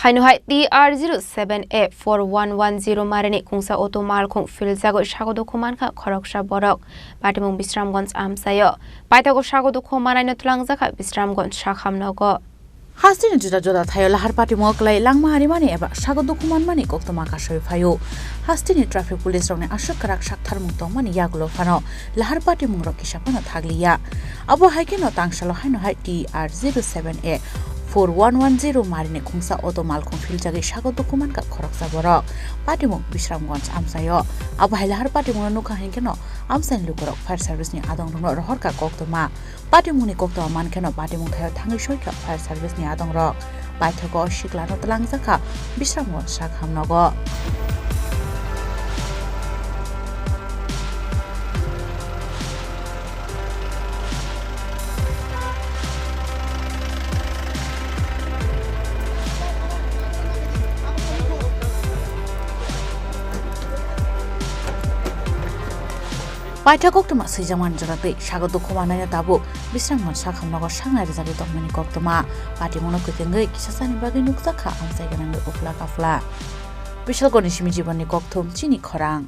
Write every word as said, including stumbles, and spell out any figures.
Haino hai T R zero seven A four one one zero marini kungsa auto malkhung philjagwi sago dukhu mankha khoroksa borok. Patimung Bisramganj amchaio. Paithago sago dukhu manaino twlangjakha Bisramganj sakham nogo. Hasteni juda juda thaio lahar patimung kwlai langma harimani eba sago dukhu manmani koktwma kasui phaio. Hasteni traffic police rokni aswk kwrak saktharmung tongmani yagulo phano lahar patimung rok kisa phano thakliya. Abo hai kheno tangsalo haino hai T R zero seven A four one one zero marini khungsa auto malkhung philjagwi sago dukhu mankha khoroksa borok. Patimung Bisramganj amchaio. Abo hai lahar patimungno nukha hinkhe no amchaini lukurok fire service ni adongrokno rohorkha koktwma. Patimungni koktwma mankheno patimung thaio thangwi soikha fire service ni adongrok. Paithago siklano twlangjakha Bisramganj sakham nogo. Paitha koktwma swijamani jora twi sago dukhu mannaino tabuk Bisramganj sakham nogo sangnai rijagwi tongmani koktwma. Patimungno kwthwngwi kisa sani bagwi nukjakha amchai gwnangwi uphla kaphla. Bishalgorni simi jibonni kokthum chini khorang.